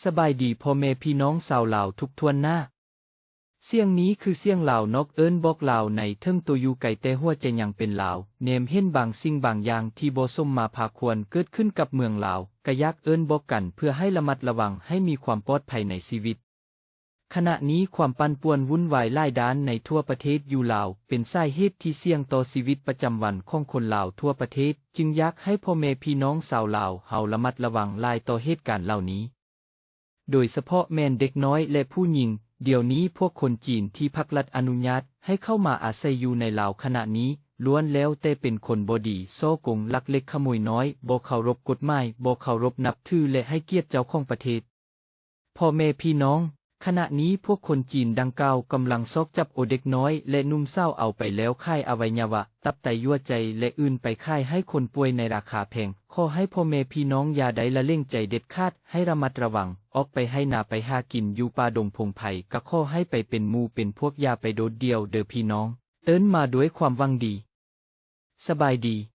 ສະບາຍດີພໍ່ແມ່ພີ່ນ້ອງຊາວລາວທຸກຖ້ວນໜ້າ. ສຽງນີ້ຄືສຽງລາວນອກເອີ້ນບອກລາວໃນເຖິງໂຕຢູ່ໄກແຕ່ຫົວໃຈຍັງເປັນລາວ, ແນມເຫັນບາງສິ່ງບາງຢ່າງທີ່ບໍ່ສົມມາພາຄວນເກີດຂຶ້ນກັບເມືອງລາວ, ກະຢາກເອີ້ນບອກກັນເພື່ອໃຫ້ລະມັດລະວັງໃຫ້ມີຄວາມປອດໄພໃນຊີວິດ. ຂະນະນີ້ຄວາມປັ່ນປ່ວນວຸ່ນວາຍຫຼາຍດ້ານໃນທົ່ວປະເທດຢູ່ລາວ ເປັນສາເຫດທີ່ສ່ຽງຕໍ່ຊີວິດປະຈຳວັນຂອງຄົນລາວທົ່ວປະເທດ, ຈຶ່ງຢາກໃຫ້ພໍ່ແມ່ພີ່ນ້ອງຊາວລາວເຮົາລະມັດລະວັງຫຼາຍຕໍ່ເຫດການເຫຼົ່ານີ້. ໂດຍສະເພາະແມ່ນເດັກນ້ອຍ ແລະ ຜູ້ຍິງ. ດຽວນີ້ພວກຄົນຈີນທີ່ພັກລັດອະນຸຍາດໃຫ້ເຂົ້າມາອາໄສຢູ່ໃນລາວຂະນະນີ້ ລ້ວນແລ້ວແຕ່ເປັນຄົນບໍ່ດີ, ສໍ້ໂກງ, ລັກເລັກຂະໂມຍນ້ອຍ, ບໍ່ເຄົາລົບກົດໝາຍ, ບໍ່ເຄົາລົບນັບຖື ແລະ ໃຫ້ກຽດເຈົ້າຂອງປະເທດ. ພໍ່ແມ່ພີ່ນ້ອງ, ຂະນະນີ້ພວກຄົນຈີນດັ່ງກ່າວກຳລັງຊອກຈັບເອົາເດັກນ້ອຍ ແລະ ໜຸ່ມສາວເອົາໄປແລ້ວຂາຍອະໄວຍະວະ, ຕັບ, ໄຕ, ຫົວໃຈ ແລະ ອື່ນໄປຂາຍໃຫ້ຄົນປ່ວຍໃນລາຄາແພງ. ຂໍໃຫ້ພໍ່ແມ່ພີ່ນ້ອງຢ່າໄດ້ລະເລັງໃຈເດັດຂາດ, ໃຫ້ລະມັດລະວັງ, ອອກໄປໄຮ່ນາໄປຫາກິນຢູ່ປ່າດົງພົງໄພ ກະຂໍໃຫ້ໄປເປັນໝູ່ເປັນພວກ, ຢ່າໄປໂດດດ່ຽວເດີພີ່ນ້ອງ. ເອີ້ນມາດ້ວຍຄວາມຫວັງດີ. ສະບາຍດີ.